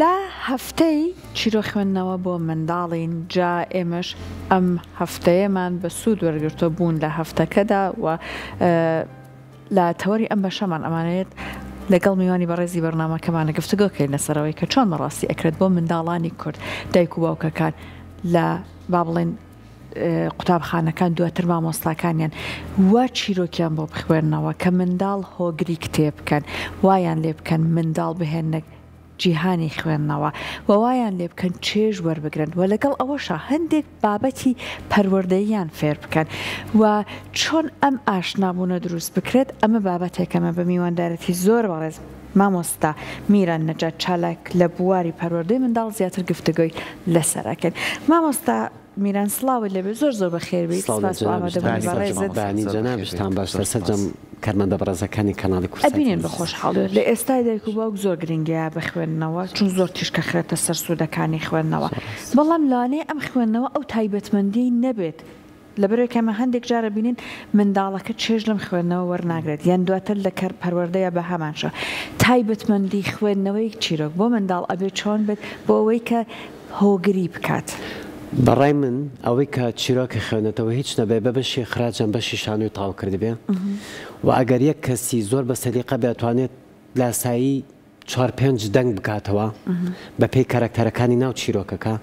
لە هەفتەی چیرۆک خوێندنەوە بۆ منداڵین جا ئێمەش ئەم هەفتەیەمان بە سوود وەرگرتووە بوون لە هەفتەکەدا و لە تەوەری ئەم بەشەمان ئەمانەوێت لەگەڵ میوانی بەڕێزی بەرنامەکەمانە گفتوگۆ کەین لەسەرەوەی کە چۆن بەڕاستی ئەکرێت بۆ منداڵانی کورد دایک و باوکەکان لە با بڵێن قوتابخانەکان دواتر مامۆستاکانیان وا چیرۆکیان بۆ بخوێننەوە کە منداڵ هۆگری کتێب بکەن وایان لێ بکەن منداڵ بهێننە جیهانی خوێندنەوە و وایان لێ بکەن چێژ وەربگرن و لەگەڵ ئەوەشا هەندێک بابەتی پەروەردەییان فێر بکەن و چۆن ئەم ئاشنابوونە دروست بکرێت ئەمە بابەتێکە مە بە میواندارێتی زۆر بەڕێز مامۆستا میران نەجات چالاک لە بواری پەروەردەی منداڵ زیاتر گفتوگۆی لەسەر ئەکەین. مامۆستا میران سڵاوت لێبێ زۆر زۆر بەخێر بێیت سڵاو لە سپاس بۆ جەنابیشتان ئامادەبوونی بەڕێزت. بەیانی جەنابیشتان باش لە سەرجەم کارمەندە بەڕێزەکانی کەناڵی کوردساتی ئەبینین بە عەزیز. خۆشحاڵی لە ئێستای دایک و باوک زۆر گرنگە بە خوێندنەوە چون زۆر تیشک ئەخرێتە سەر سوودەکانی خوێندنەوە زۆر ڕاستە. بەڵام لەوانەیە ئەم خوێندنەوە ئەو تایبەتمەندیەی نەبێت لەبەرئەوەی کە ئێمە هەندێک جار ئەبینین منداڵەکە چێژ لەم خوێندنەوە وەرناگرێت یان دواتر لە کەر پەروەردەیا بە هەمان شێوە. تایبەتمەندی خوێندنەوەی چیرۆک بۆ منداڵ ئەبێ چۆن بێت بۆ ئەوەی کە هۆگری بکات؟ بە ڕای من ئەوەی کە چیرۆک ئەخوێنێتەوە هیچ نەبێ بە بەشی ئیخراج یان بەشی شانۆی تەواو کردبێ و ئەگەر یەک کەسی زۆر بە سەلیقە بێ ئەتوانێت لاسایی چوار پێنج دەنگ بکاتەوە بە پێی کارەکتەرەکانی ناو چیرۆکەکە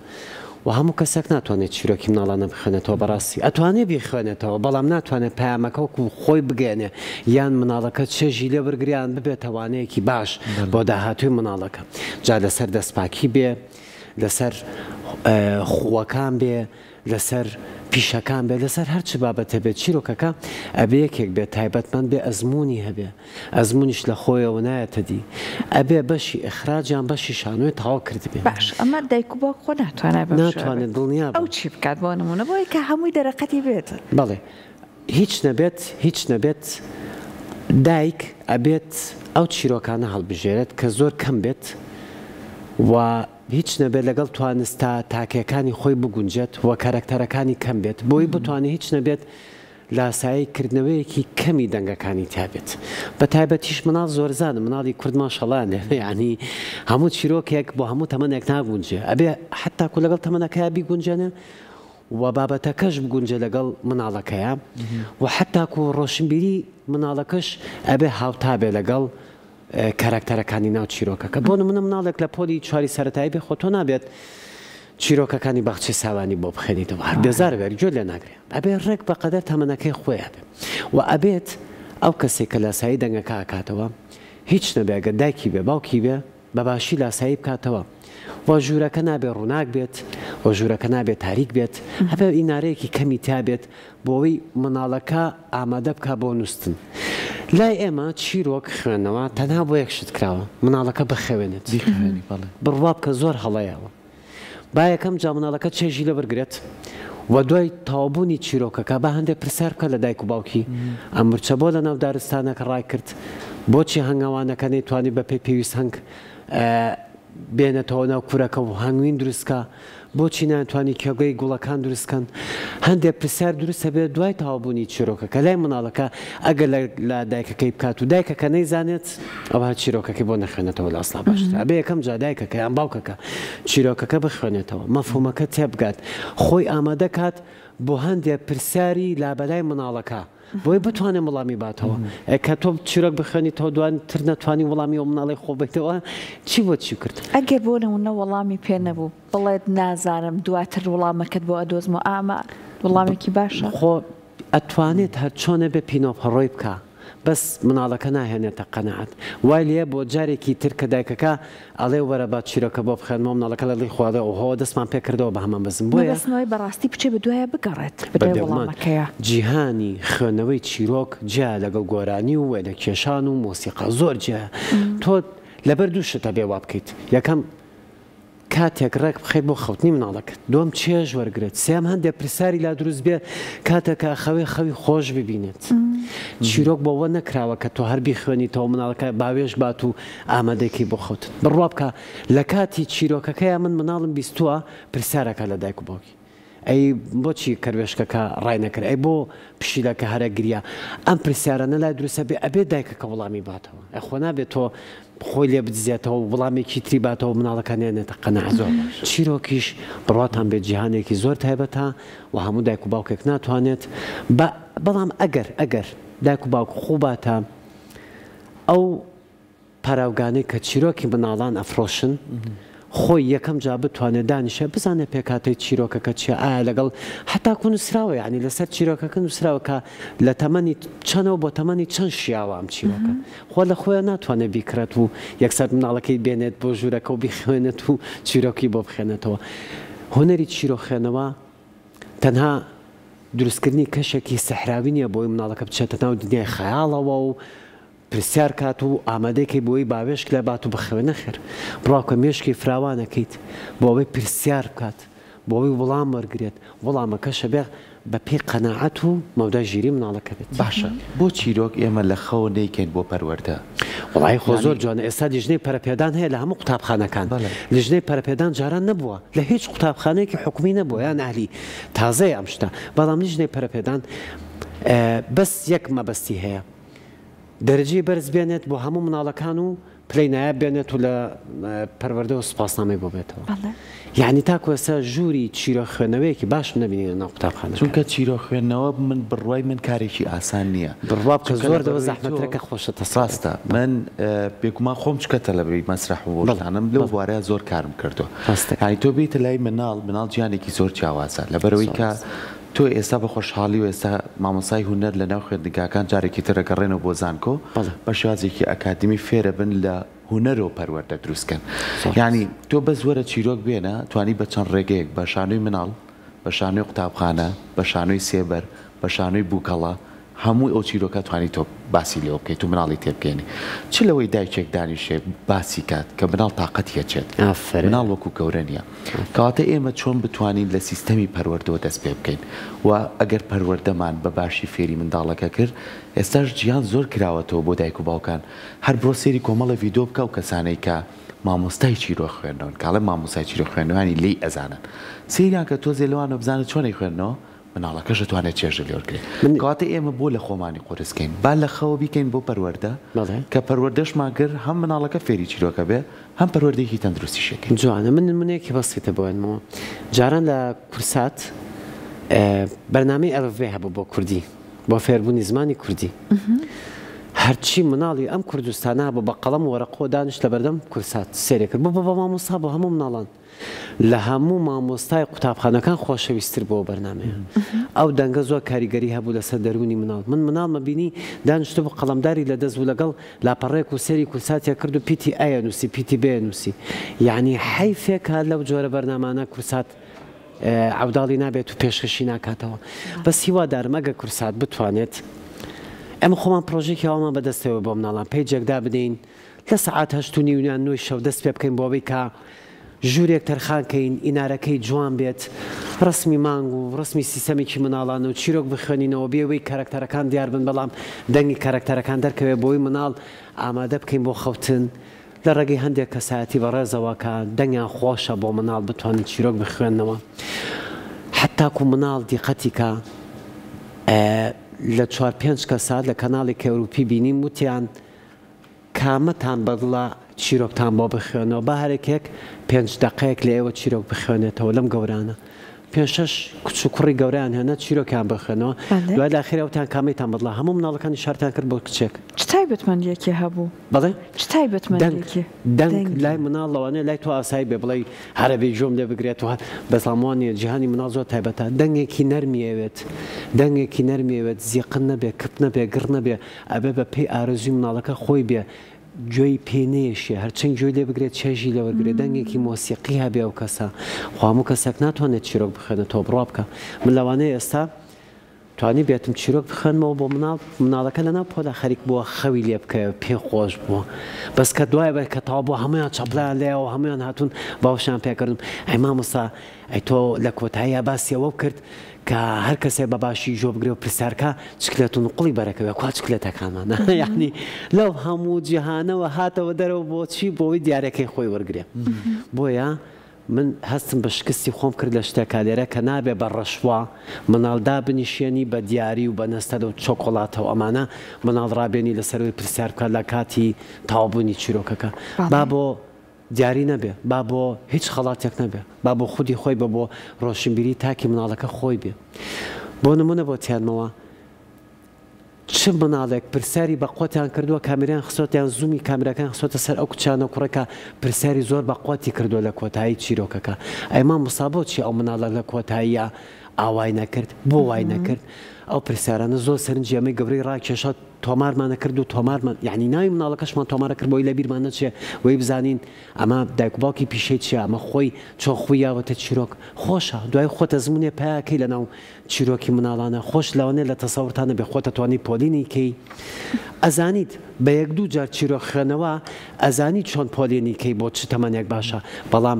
و هەموو کەسێک ناتوانێت چیرۆکی مناڵانە بخوێنێتەوە بەڕاستی ئەتوانێ بیخوێنێتەوە بەڵام ناتوانێت پەیامەکە وەکو خۆی بگەیەنێ یان مناڵەکە چێژی لێ وەرگرێ یان ببێتە وانەیەکی باش بۆ داهاتووی مناڵەکە جا لەسەر دەستپاکی بێ لەسەر خووەکان بێ لەسەر پیشەکان بێت لەسەر هەر چ بابەتێ بێت چیرۆکەکە ئەبێ یەکێک بێت تایبەتمەند بێ ئەزموونی هەبێ ئەزموونیش لە خۆیەوە نایەتە دی ئەبێ بەشی ئیخراج یان بەشی شانۆی تەواو کردبێ. باش ئەمە دایک و باوک خۆ ناتوانێت بەم شێوەیە بێت ناتوانێت دڵنیا ئەو بە. چی بکات بۆ نموونە بۆی کە هەمووی دەرەقەتی بێت. بەڵێ هیچ نەبێت هیچ نەبێت دایک ئەبێت ئەو چیرۆکانە هەڵبژێرێت کە زۆر کەم بێت و هیچ نەبێت لەگەڵ توانستە تاکیەکانی خۆی بگونجێت و کارەکتەرەکانی کەم بێت بۆی بتوانێت هیچ نەبێت لاسایی کردنەوەیەکی کەمی دەنگەکانی تیا بێت بە تایبەتیش مناڵ زۆرزانە مناڵی کورد ماشەڵایان لێ بێ یانی هەموو چیرۆکێک بۆ هەموو تەمەنێک ناگونجێ ئەبێ حەتاکو لەگەڵ تەمەنەکەیا بیگونجێنێ و بابەتەکەش بگونجێ لەگەڵ مناڵەکەیا و حەتاکو ڕۆشنبیری مناڵەکەش ئەبێ هاوتا بێ لەگەڵ کاراکتەرەکانی ناو چیرۆکەکە. بۆ نمونە مناڵێک لە پۆلی چواری سەرەتایی بێ خۆ تۆ نابێت چیرۆکەکانی باخچەی ساوانی بۆ بخوێنیتەوە هەر بێزار بێت گوێت لێ ناگرێ ئەبێ ڕێک بە قەدەر تەمەنەکەی خۆی هەبێ و ئەبێت ئەو کەسێک کە لاسایی دەنگەکە ئەکاتەوە هیچ نەبێ ئەگەر دایکی بێ باوکی بێ بە باشی لاسایی بکاتەوە و ژوورەکە نابێ ڕووناک بێت و ژوورەکە نابێ تاریک بێت هەبێ ئینارەیەکی کەمی تیا بێت بۆوەی منداڵەکە ئامادە بکا بۆ نوستن. لای ئێمە چیرۆک خوێندنەوە تەنها بۆ یەک شت کراوە، منداڵەکە بخەوێنێت. بیخەوێنی بەڵێ. بڕوا بکە زۆر هەڵەیە ئەوە. با یەکەم جا منداڵەکە چێژی لێ وەرگرێت و دوای تەواوبوونی چیرۆکەکە با هەندێک پرسیار بکات لە دایک و باوکی، ئەم ورچە بۆ لەناو دارستانەکە ڕایکرد؟ بۆچی هەنگەوانەکە نەیتوانی بەپێی پێویست هەنگ بێنێتەوە ناو کورەکە و هەنگوین دروست کا؟ بۆچی نایانتوانی کێڵگەی گوڵەکان دروست کەن؟ هەندێک پرسیار دروست ئەبێت دوای تەواوبوونی چیرۆکەکە لای منداڵەکە ئەگەر لە دایکەکەی بکات و دایکەکە نەیزانێت ئەوا چیرۆکەکەی بۆ نەخوێنێتەوە لە ئەسڵا باشترە ئەبێ یەکەم جار دایکەکە یان باوکەکە چیرۆکەکە بخوێنێتەوە مەفهومەکە تێبگات خۆی ئامادە کات بۆ هەندێک پرسیاری لابەلای منداڵەکە بۆی بتوانێ وڵامی باتەوە ئێ کە تۆ چیرۆک بخوێنیتەوە دواتر نەتوانی وڵامی ئەو مناڵەی خۆ بەیتەوە چی بۆ چی کرد؟ ئەگەر بۆ نمونە وەڵامی پێ نەبوو بڵێت نازانم دواتر وڵامەکەت بۆ ئەدۆزمەوە ئا ئەمە وڵامێکی باشە؟ خۆ ئەتوانێت هەرچۆنێ بێ پینەوپەڕۆی بکا بەس مناڵەکە ناهێنێتە قەناعەت وای لێیە بۆ جارێکی تر کە دایکەکە ئەڵێ وەرە با چیرۆکە بۆ بخوێنمەوە مناڵەکە لە دڵی خۆی ئەڵێ ئۆهۆ دەستمان پێ کردەوە بە هەمان بەزم بۆیە مەبەستم ئەوەیە بەڕاستی بچێ بە دوایا بگەڕێت بە دوای بێگومان وەڵامەکەیا. جیهانی خوێندنەوەی چیرۆک جیایە لەگەڵ گۆرانی و وێنەکێشان و مۆسیقا زۆر جیایە تۆ لەبەر دوو شت ئەبێ وا بکەیت یەکەم کاتێک ڕێک بخەیت بۆ خەوتنی مناڵەکەت دووەم چێژ وەرگرێت سێیەم هەندێک پرسیاری لا دروست بێ کاتێک کە ئەخەوێ خەوی خۆش ببینێت چیرۆک بۆ وە نەکراوە کە تۆ هەر بیخوێنیتەوە مناڵەکە باوێش بات و ئامادەی بۆ خەوتن بڕوا بکە لە کاتی چیرۆکەکەیا من مناڵم بیستووە پرسیارەکە لە دایک و باوکی. ئەی بۆچی کەروێشکەکە ڕای نەکرد؟ ئەی بۆ پشیلەکە هەرە گریا؟ ئەم پرسیارانە لای دروست ئەبێ، ئەبێ دایکەکە وڵامی باتەوە. ئەی خۆ نابێ تۆ خۆی لێ بدزێتەوە و وڵامێکی تری باتەوە و مناڵەکە نێنێتە قەناعەت. زۆر باشە. چیرۆکیش بڕواتان بێت جیهانێکی زۆر تایبەتە و هەموو دایک و باوکێک ناتوانێت بە بەڵام ئەگەر ئەگەر دایک و باوک خوو باتە ئەو پەراوگانەی کە چیرۆکی منداڵان ئەفرۆشن، خۆی یەکەم جار بتوانێت دانیشێ بزانێ پێکهاتەی چیرۆکەکە چیە، ئایا لەگەڵ هەتاکو نوسراوە یانی لەسەر چیرۆکەکە نوسراوە کە لە تەمەنی چەنەوە بۆ تەمەنی چەند شیاوە ئەم چیرۆکە، خۆ لە خۆیا ناتوانێت بیکڕێت و یەکسەر منداڵەکەی بێنێت بۆ ژوورەکە و بیخوێنێت و چیرۆکی بۆ بخوێنێتەوە. هونەری چیرۆک خوێنەوە تەنها دروستکردنی کەشێکی سەحراوی نیە بۆی منداڵەکە بچێتە ناو دنیای خەیاڵەوە و پرسیار کات و ئامادەی کەی بۆی باوێشک لە بات و بخەوێ نەخێر بڕوا بکە مێشکی فراوان ئەکەیت بۆ ئەوەی پرسیار بکات بۆ ئەوەی وڵام وەرگرێت وڵامەکەش ئەبێ بە پێی قەناعەت و مەودای ژیری مناڵەکە بێت. باشە بۆ چیرۆک ئێمە لە خەوە نەیکەین بۆ پەروەردە؟ وەڵایی خۆ زۆر یانی. جوانە ئێستا لیژنەی پەرەپێدان هەیە لە هەموو قوتابخانەکان بەڵێ. لیژنەی پەرەپێدان جاران نەبووە لە هیچ قوتابخانەیەکی حکومی نەبووە یان ئەهلی تازەیە ئەم شتە بەڵام لیژنەی پەرەپێدان بەس یەک مەبەستی هەیە دەرەجەی بەرز بێنێت بۆ هەموو مناڵەکان و پلەی نایاب بێنێت و لە پەروەردەوە سوپاسنامەی بۆ بێتەوە. یەعنی تاکو ئێستا ژووری چیرۆک خوێندنەوەیەکی باشم نەبینی لە ناو قوتابخانەکان. چونکە چیرۆک خوێندنەوە من بڕوای من کارێکی ئاسان نییە. بڕوا بکە چونکە زۆر لەوە لەبەرئەوەی تۆ زەحمەترە کە خۆشت تەسەورت. ڕاستە من بێگومان خۆم چونکە تەلەبەی مەسرەح و بەڵێ شتانم لەو بەڵێ. بوارەیا زۆر کارم کردووە. ڕاستە. یانی تۆ بێیتە لای مناڵ، مناڵ جیهانێکی زۆر جیاوازە لەبەرئەوەی زۆر کە ڕاستە. تۆ ئێستا بە خۆشحاڵی و ئێستا مامۆستای هونەر لە ناو خوێندنگاکان جارێکی تر ئەگەڕێنەوە بۆ زانکۆ بە شێوازێکی ئەکادیمی فێرەبن لە هونەرەوە پەروەردە دروست کەن یانی تۆ بەس وەرە چیرۆک بێنە توانی بە چەند ڕێگەیەک بە شانۆی مناڵ بە شانۆی قوتابخانە بە شانۆی سێبەر بە شانۆی بووکەڵە هەموو ئەو چیرۆکە توانی تۆ باسی لێوە بکەیت و مناڵی تێبگەیەنی چ لەوەی دایکێک دانیشێ باسی کات کە مناڵ تاقەتی ئەچێت ئافەرین. مناڵ وەکو گەورە نیە کەواتە ئێمە چۆن بتوانین لە سیستەمی پەروەردەوە دەست پێ بکەین و ئەگەر پەروەردەمان بە باشی فێری منداڵەکە کرد ئێستاش جیهان زۆر کراوەتەوە بۆ دایک و باوکان هەر بڕۆ سەیری کۆمەڵێ ڤیدۆ بکە ئەو کەسانەی کە مامۆستای چیرۆک خوێندنەوەن کە ئەڵێم مامۆستای چیرۆک خوێندنەوە یانی لێی ئەزانن سەیریان کە تۆزێ لەوانەوە بزانە چۆن ئەیخوێننەوە مناڵەکەش ئەتوانێت چێژ لێ وەرگرێت. من. کەواتە ئێمە بۆ لە خۆمانی قورس کەین؟ با لە خەوە بیکەین بۆ پەروەردە، بەڵێ. کە پەروەردەشمان کرد هەم مناڵەکە فێری چیرۆکە بێ، هەم پەروەردەیەکی تەندروستیش ئەکەین. جوانە من نمونەیەکی بەسیتە بۆ هێنمەوە جاران لە کورسات بەرنامەی ئەلفبێ هەبوو بۆ کوردی بۆ فێربوونی زمانی کوردی هەرچی مناڵی ئەم کوردستانە هەبوو بە قەڵەم و وەرەقەوە دانیشت لەبەردەم کورسات سێرێ کرد بوو بە مامۆستا بۆ هەموو مناڵان لە هەموو مامۆستای قوتابخانەکان خۆشەویستتر بوو ئەو بەرنامەیە. ئەو دەنگە زۆر کاریگەری هەبوو لەسەر دەروونی مناڵ. من مناڵمە بینی دانیشتبوو قەڵەمداری لە دەست بوو لەگەڵ لاپەڕەیەک و سەیری کورساتێک کرد و پیتی ئە نووسی پیتی بێ نووسی. یەعنی حەیفێکە لەو جۆرە بەرنامانە کورسات عەوداڵی نابێت و پێشکەشی ناکاتەوە. بەس هیوادارم ئەگەر کورسات بتوانێت ئێمە خۆمان پرۆژەیەکی ئاوامان بەدەستەوە بۆ مناڵان پەیجێک دابنێین لە سەعات هەشت و نیو یان نۆی شەو دەست پێ بکەین بۆ ئەوەی کە ژوورێک تەرخان کەین ئینارەکەی جوان بێت ڕەسمی مانگ و ڕەسمی سیستەمێکی مناڵانە و چیرۆک بخوێنینەوە بێ وەی کارەکتەرەکان دیار بن بەڵام دەنگی کارەکتەرەکان دەرکەوێت بۆی مناڵ ئامادە بکەین بۆ خەوتن لە ڕێگەی هەندێک کەسایەتی بەڕێزەوە کە دەنگیان خۆشە بۆ مناڵ بتوانن چیرۆک بخوێننەوە حتاکو مناڵ دیقەتی کە لە چوار پێنج کەسا لە کەناڵی کەوروپی بینیم وتیان کامەتان بەدڵە چیرۆکتان بۆ بخوێنەوە با هەرێکێک پێنج دەقەیەک لە ئێوە چیرۆک بخوێنێتەوە لەم گەورانە پێنج شەش کچ و کوڕی گەورەیان هێنا چیرۆکیان بخوێنەوە دوای لە ئاخیرا وتیان کامەیتان بەدڵە هەموو مناڵەکان ئیشارەتیان کرد بۆ کچێک. چ تایبەتمەندیەکی هەبوو؟ بەڵێ؟ چ تایبەتمەندیەکی؟ دەنگ دەنگ لای مناڵ لەوانەیە لای تۆ ئاسایی بێ بڵێی هەرە بێ گوێم لێ بگرێت و هەر بەس وا نییە جیهانی مناڵ زۆر تایبەتە دەنگێکی نەرمی ئەوێت دەنگێکی نەرمی ئەوێت زیقن نەبێ کپ نەبێ گڕ نەبێ ئەبێ بە پێی ئارەزووی مناڵەکە خۆی بێ گوێی پێ نەیەشێ هەرچەند گوێی لێ بگرێت چێژی لێ وەرگرێ دەنگێکی مۆسیقی هەبێ ئەو کەسە خۆ هەموو کەسێک ناتوانێت چیرۆک بخوێنێتەوە بڕوا بکە من لەوانەیە ئێستا توانی بێتم چیرۆک بخوێنمەوە بۆ مناڵ مناڵەکە لەناو پۆلا خەریک بووە خەوی لێ بکەوێ پێ خۆش بووە بەس کە دوای بە کە تەواو بووە هەموویان چەپڵەیان لێیاوە هەموویان هاتوون باوەشیان پێکردم ئەی مامۆستا ئەی تۆ لە کۆتاییا باسی ئەوەو کرد کە هەر کەسێ بە باشی گۆ بگرێ و پرسیار کا چکلێت و نوقڵی بەرەکەوێ کوا چکلێتەکانمان یانی لەو هەموو جیهانەوە هاتەوە دەرەوە بۆچی بۆ ئەوەی دیارەکەی خۆی وەرگرێ بۆیە من هەستم بە شکستی خۆم کرد لە شتێکا لێرە کە نابێ بە ڕەشوا مناڵ دابنیشێنی بە دیاری و بە نەستەر و چۆکۆڵاتە و ئەمانە مناڵ ڕابێنی لەسەر ئەوەی پرسیار بکات لە کاتی تەواوبوونی چیرۆکەکە با بۆ دیاری نەبێ با بۆ هیچ خەڵاتێک نەبێ با بۆ خودی خۆی بە بۆ ڕۆشنبیری تاکی مناڵەکە خۆی بێ بۆ نمونە بۆ تیانمەوە چ مناڵێک پرسیاری بە قوتیان کردووە کامیرایان خستۆتە یان زوومی کامیراکەیان خستۆتە سەر ئەو کچانە و کوڕێکە پرسیاری زۆر بە قوتی کردووە لە کۆتایی چیرۆکەکە ئەی مامۆستا بۆچی ئەو مناڵە لە کۆتاییا ئاوای نەکرد بۆ وای نەکرد ئەو پرسیارانە زۆر سەرنجی ئەمەی گەورەی ڕاکێشا تۆمارمانە کرد و تۆمارمان یعنی ناوی مناڵەکەشمان تۆمارە کرد بۆی لە بیرمان نەچێ وەی بزانین ئەمە دایک و باوکی پیشەی چیە ئەمە خۆی چۆن خوی یاوەتە چیرۆک خۆشە دوای خۆت ئەزمونێ پەیاکەی لەناو چیرۆکی مناڵانە خۆش لەوانەیە لە تەسەورتا نەبێ خۆت ئەتوانی پۆلینی کەی ئەزانیت بە یەک دوو جار چیرۆک خوێنەوە ئەزانی چۆن پۆلێنی کەی بۆ چ تەمەنێک باشە بەڵام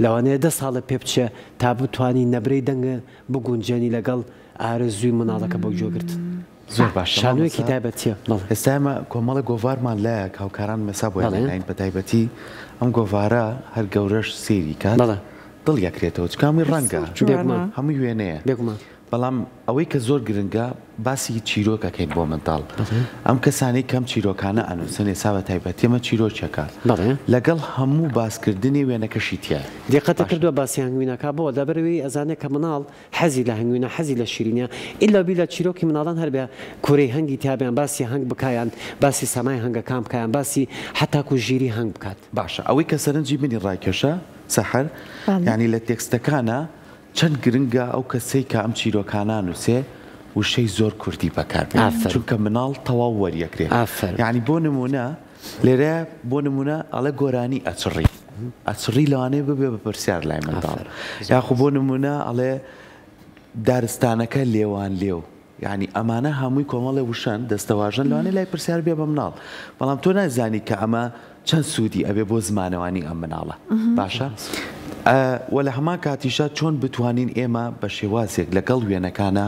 لەوانەیە دە ساڵت پێ بچێ تا بتوانی نەبرەی دەنگ بگونجێنی لەگەڵ ئارەزووی مناڵەکە بۆ گوێگرتن. زۆر باشە شانۆیەکی تایبەتیە بەڵێ. ئێستا ئێمە کۆمەڵێک گۆڤارمان لایە کە هاوکارانم ئێستا بۆیان ئەناین بە تایبەتی ئەم گۆڤارە هەر گەورەش سەیری کات بەڵێ. دڵی ئەکرێتەوە چونکە هەمووی ڕەنگە بێگومان هەمووی وێنەیە بێگومان. بەڵام ئەوەی کە زۆر گرنگە باسی چیرۆک ئەکەین بۆ منداڵ ئەم کەسانەی کەم چیرۆکانە ئەنووسن ئێستا بە تایبەتی ئەمە چیرۆکێکە بەڵێ. لەگەڵ هەموو باسکردنی وێنەکەشی تیایە دیقەتت باشە. کردووە باسی هەنگوینەکە بۆ؟ لەبەرئەوەی ئەزانێ کە مناڵ حەزی لە هەنگوینە حەزی لە شیرینیە ئیلا بیلا چیرۆکی مناڵان هەر بێ کورەی هەنگی تیابێ یان باسی هەنگ بکا یان باسی سەمای هەنگەکان بکا یان باسی حەتاکو ژیری هەنگ بکات. باشە ئەوەی کە سەرنجی منی ڕاکێشا سەحەر بەڵێ. یانی لە تێکستەکانا چەند گرنگە ئەو کەسەی کە ئەم چیرۆکانە ئەنوسێ وشەی زۆر کوردی بەکار بێنێ ئافەرم. چونکە مناڵ تەواو وەریەگرێ ئافەرم. یانی بۆ نمونە لێرە بۆ نمونە ئەڵێ گۆرانی ئەچڕی ئەچڕی لەوانەیە ببێ بە پرسیار لای منداڵ یاخو بۆ نمونە ئەڵێ دارستانەکە لێوان لێو یعنی ئەمانە هەمووی کۆمەڵێ وشەن دەستەواژەن لەوانەیە لای پرسیار بێ بە مناڵ بەڵام تۆ نازانی کە ئەمە چەند سوودی ئەبێ بۆ زمانەوانی ئەم مناڵە باشە وە لە هەمان کاتیشا چۆن بتوانین ئێمە بە شێوازێک لەگەڵ وێنەکانە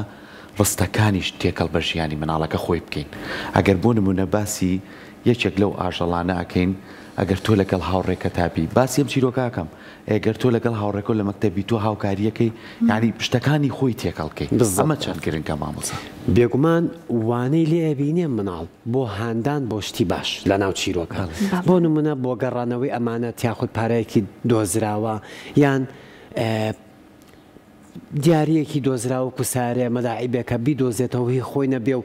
ڕستەکانیش تێکەڵ بە ژیانی مناڵەکە خۆی بکەین ئەگەر بۆ نمونە باسی یەکێک لەو ئاژەڵانە ئەکەین ئەگەر تۆ لەگەڵ هاوڕێکەتا بی باسی ئەم چیرۆکە ئەکەم ئەگەر تۆ لەگەڵ هاوڕێکەو لە مەکتەب بی تۆ هاوکاریەکەی یانی شتەکانی خۆی تێکەڵ کەی ئەمە بالضبط چەند گرنگە مامۆسا. بێگومان وانەی لێ ئەبینێ مناڵ بۆ هاندان بۆ شتی باش لەناو چیرۆکە بۆ نمونە بۆ گەڕانەوەی ئەمانەت یاخود پارەیەکی دۆزراوە یان دیارییەکی دۆزراوە وەکو سارێ مەلاعیبێکە بیدۆزێتەوە هی خۆی نەبێ و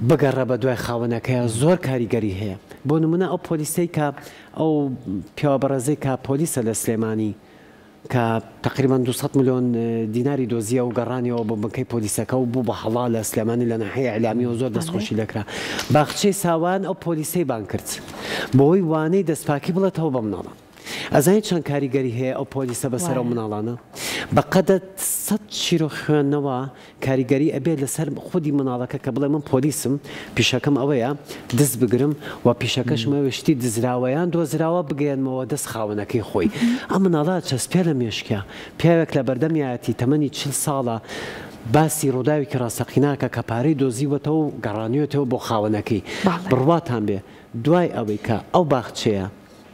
بگەڕێ بە دوای خاوەنەکەیا زۆر کاریگەری هەیە بۆ نمونە ئەو پۆلیسەی کە ئەو پیاوە بەڕێزەی کە پۆلیسە لە سلێمانی کە تقریبا 200 ملیۆن دیناری دۆزیە و گەڕانیەوە بۆ بنکەی پۆلیسەکە و بوو بە هەڵا لە سلێمانی لە ناحیە ئیعلامیەوە زۆر دەستخۆشی لێکرا باخچەی ساوایان ئەو پۆلیسەی بانگ کرد بۆی وانەی دەستپاکی بڵێتەوە بە مناڵان. ئەزانی چەند کاریگەری هەیە ئەو پۆلیسە بەسەر ئەو مناڵانە؟ بە قەدەر سەت چیرۆک خوێندنەوە کاریگەری ئەبێت لەسەر خودی مناڵەکە کە بڵێ من پۆلیسم پیشەکەم ئەوەیە دز بگرم و پیشەکەشم ئەوێ شتی دزراوە یان دۆزراوە بگەیەنمەوە دەست خاوەنەکەی خۆی ئەم مناڵە چەسپێ لە مێشکیا پیاوێک لە بەردەمیایەتی تەمەنی چل ساڵە باسی ڕووداوێکی ڕاستەقیناکە کە پارەی دۆزیوەتەوە و گەڕانیوەتەوە بۆ خاوەنەکەی بڕواتان بێ دوای ئەوەی کە ئەو باخچەیە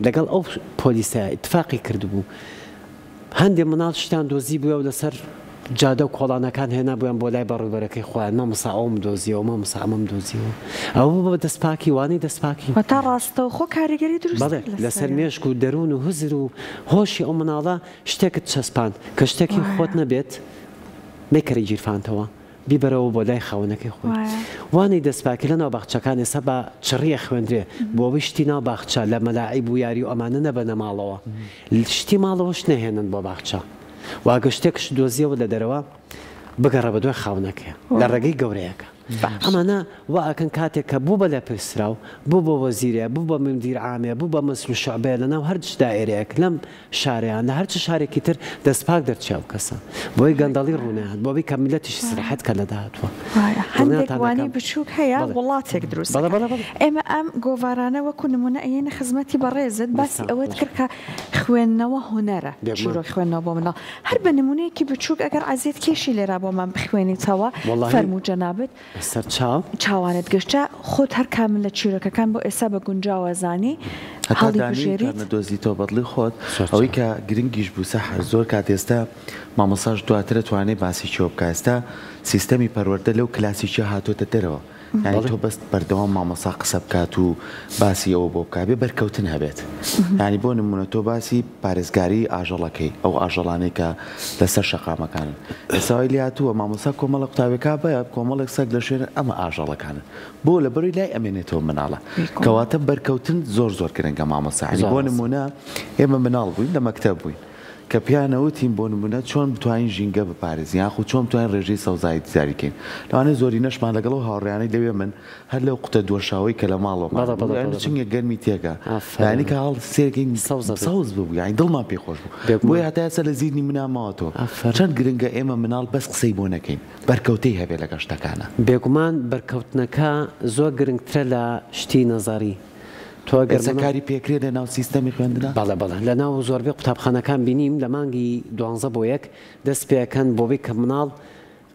لەگەڵ ئەو پۆلیسە ئیتفاقی کردبوو. هەندێ مناڵ شتیان دۆزیبوویەوە لەسەر جادە و کۆڵانەکان هێنابوویان بۆ لای بەڕێوبەرەکەی خۆیان، مامۆستا ئەوەم دۆزیەوە، مامۆستا ئەمەم دۆزیەوە. ئەوە بوو بە دەستپاکی، وانەی دەستپاکی. واتە ڕاستەوخۆ کاریگەری دروست بەڵێ، کرد لەسەر لەسەریان. مێشک و دەروون و هزر و هۆشی ئەو مناڵە شتێکت چەسپاند کە شتێک هی خۆت وایە. نەبێت مەیکەرە گیرفانتەوە. بیبەرەوە بۆ لای خاوەنەکەی خۆی. وانەی دەستپاکی لەناو باخچەکان ئێستا بە چڕی ئەخوێندرێ بۆ ئەوەی شتی ناو باخچە لە مەلاعیب و یاری و ئەمانە نەبەنە ماڵەوە شتی ماڵەوەش نەهێنن بۆ باخچە و ئەگەر شتێکشت دۆزیەوە لە دەرەوە بگەڕێ بە دوای خاوەنەکەی لە ڕێگەی گەورەیەکە ئەمانە وا ئەکەن کاتێک کە بوو بە لێپرسراو بوو بە وەزیرێ بوو بە مدیر عامێ بوو بە مەسئول شوعبەیە لەناو هەر دائیرەیەک لەم شارەیان لە هەرچ شارێکی تر دەست پاک دەرچێ ئەو کەسە بۆی گەندەڵی ڕوونەیات بۆ بی کە میلەتیش ئیسراحەت کە لە داهاتوە وایە هەندێک دڵنیاتان وانەی ئەکەم بچووک هەیە بەڵێ وڵاتێک دروست بەڵێ ئەکا بەڵێ بەڵێ ئێمە ئەم گۆڤارانە وەکو نمونە ئەیەینە خزمەتی بەڕێزت باسی دەستان ئەوەت خۆش کرد کە. خوێندنەوە هونەرە، چیرۆک خوێندنەوە بۆ منداڵ. هەر بە نموونەیەکی بچووک ئەگەر عەزیەت کێشی لێرا بۆمان بخوێنیتەوە، فەرموو جەنابت. سەر چاو. چاوانت گشتە خۆت هەر کامن لە چیرۆکەکان بۆ ئێستا بە گونجاو ئەزانی هەتا هەڵی دانەیەکیان بژێریت. نەدۆزیتەوە بەدڵی خۆت زۆر ئەوەی چاک. کە گرنگیش بوو سەحەر زۆر کات ئێستا مامۆستاش دواتر ئەتوانێ باسی چیۆ بکا ئێستا سیستەمی پەروەردە لەو کلاسیکیە هاتۆتە دەرەوە یانی بەڵێ. تۆ بەس بەردەوام مامۆستا قسە بکات و باسی ئەوە بۆ بکا بێ بەرکەوتن هەبێت یانی بۆ نمونە تۆ باسی پارێزگاری ئاژەڵەکەی ئەو ئاژەڵانەی کە لەسەر شەقامەکانن ئێستا وای لێهاتووە مامۆستا کۆمەڵە قوتابیەکە بە کۆمەڵێک سەگ لە شوێنن ئەمە ئاژەڵەکانن بۆ لەبەرەوەی لای ئەمێنێتەوە مناڵە کەواتە بەرکەوتن زۆر زۆر گرنگە مامۆستا یانی بۆ نمونە ئێمە مناڵ بووین لە مەکتەب بووین کە پیانەوتین بۆ نمونە چۆن بتوانین ژینگە بپارێزین یاخود چۆن بتوانین ڕێژەی سەوزایی دیاری کەین لەوانەیە زۆرینەشمان لەگەڵ ئەو هاوڕێیانەی لەوێ من هەر لەو قوتە دۆشاوەی کە لە ماڵەوەمان بەڵێ بوو بەڵێ یانی بەڵێ چنگێک گەرمی تێکا ئافەرین یانی کە هەڵ سێرکەین سەوز ئەبێت سەوز ببوو یانی دڵمان پێ خۆش بوو بێگومان بۆیە هەتا ئێستا لە زیهنی منا ماوەتەوە ئافەرین. چەند گرنگە ئێمە مناڵ بەس قسەی بۆ نەکەین بەرکەوتەی هەبێ لەگەڵ شتەکانا. بێگومان بەرکەوتنەکە زۆر گرنگترە لە شتی نەزەری تۆ ئەگەر ئێستا مناڵ. کاری پێکرێ لە ناو سیستەمی خوێندنا؟ بەڵێ بەڵێ لە ناو زۆربەی قوتابخانەکان بینیم لە مانگی دوانزە بۆ یەک دەست پێ ئەکەن بۆوەی کە مناڵ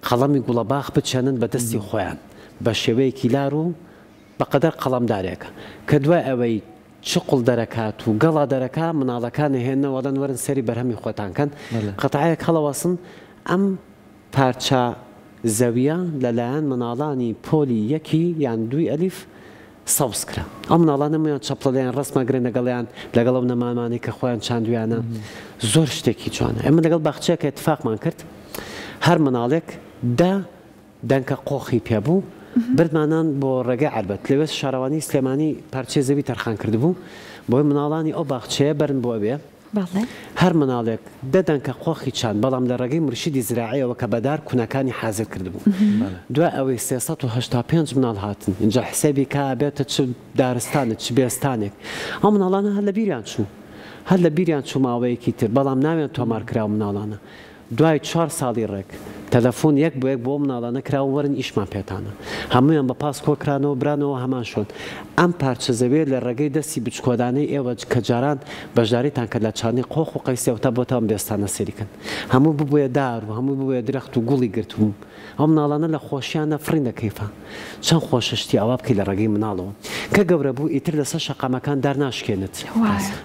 قەڵەمی گوڵەباخ بچەنن بە دەستی خۆیان بە شێوەیەکی لار و بە قەدەر قەڵەمدارێکە کە دوای ئەوەی چقڵ دەرەکات و گەڵا دەرەکا مناڵەکان ئەهێننەوە ئەڵێن وەرن سەیری بەرهەمی خۆتان کەن قەتعەیەک هەڵەوەسن ئەم پارچە زەویە لە لایەن مناڵانی پۆلی یەکی یان دووی ئەلیف سەوز کرا. ئەو مناڵانە هەموویان چەپڵە لێیان ڕەسم ئەگرن لەگەڵیان، لەگەڵ ئەو نەمامانەی کە خۆیان چاندویانە. زۆر شتێکی جوانە. ئێمە لەگەڵ باخچەیەک ئیتفاقمان کرد، هەر مناڵێک دە دەنکە قۆخی پێ بوو، بردمانان بۆ ڕێگەی عەربەت. لەوێ شارەوانی سلێمانی پارچەی زەوی تەرخان کردبوو، بۆی مناڵانی ئەو باخچەیە بەرن بۆ ئەوێ. هەر مناڵێک دە دەنکە قۆخی چاند، بەڵام لە ڕێگەی مورشیدی زراعیەوە کە بە دار کونەکانی حازر کردبوو. دوای ئەوەی 385 مناڵ هاتن، ئینجا حسێبی کە ئەبێتە چ دارستانێک، چ بێستانێک. ئەو مناڵانە هەر لە بیریان چوو. هەر لە بیریان چوو ماوەیەکی تر، بەڵام ناویان تۆمار کرا ئەو مناڵانە. دوای چوار ساڵی ڕێک تەلەفۆن یەک بۆ یەک بۆ ئەو مناڵانە کرا و وەرن ئیشمان پێتانە. هەموویان بە پاس کۆکرانەوە برانەوە هەمان شوێن. ئەم پارچە زەویە لە ڕێگەی دەستی بچکۆلانەی ئێوە کە جاران بەشداریتان کرد لە چاندنی قۆخ و قەیسی ئەوتا بۆتە ئەم بێستانە سەیری کەن. هەموو ببوویە دار و هەمووی ببوویە درەخت و گوڵی گرتبوو. ئەو مناڵانە لە خۆشیانە فڕین لە کەیفا. چەند خۆشە شتی ئاوا بکەی لە ڕێگەی مناڵەوە. کە گەورە بوو ئیتر لەسەر شەقامەکان دار ناشکێنێت.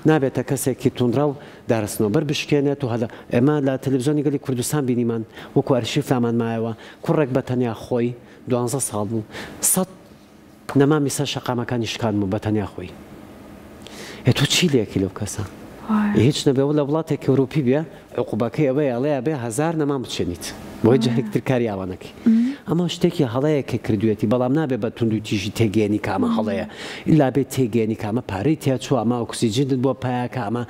نابێتە کەسێکی توندڕەو. دارسنۆبەر بشکێنێت و هەلە ئێمە لە تەلەفزیۆنی گەلی کوردستان بینیمان وەکو ئەرشیف لامان مایەوە کوڕێک بە تەنیا خۆی دوانزە ساڵ بوو سەت نەمامی سەر شەقامەکانی شکاندبوو بە تەنیا خۆی ئێ تۆ چی لێکی لەو کەسە هیچ نەبێ و لە وڵاتێکی ئەوروپی بێ عقوبەکەی ئەوەیە ئەڵێ ئەبێ هەزار نەمام بچێنیت بۆی جارێک تر کاری ئاوا نەکەی ئەمە شتێکی هەڵەیە کە کردوێتی بەڵام نابێ بە توندوتیژی تێگەیەنی کە ئەمە هەڵەیە ئیلا بێ تێگەیەنی کە ئەمە پارەی تیا چووە ئەمە ئۆکسجینت بۆ پایەکە ئەمە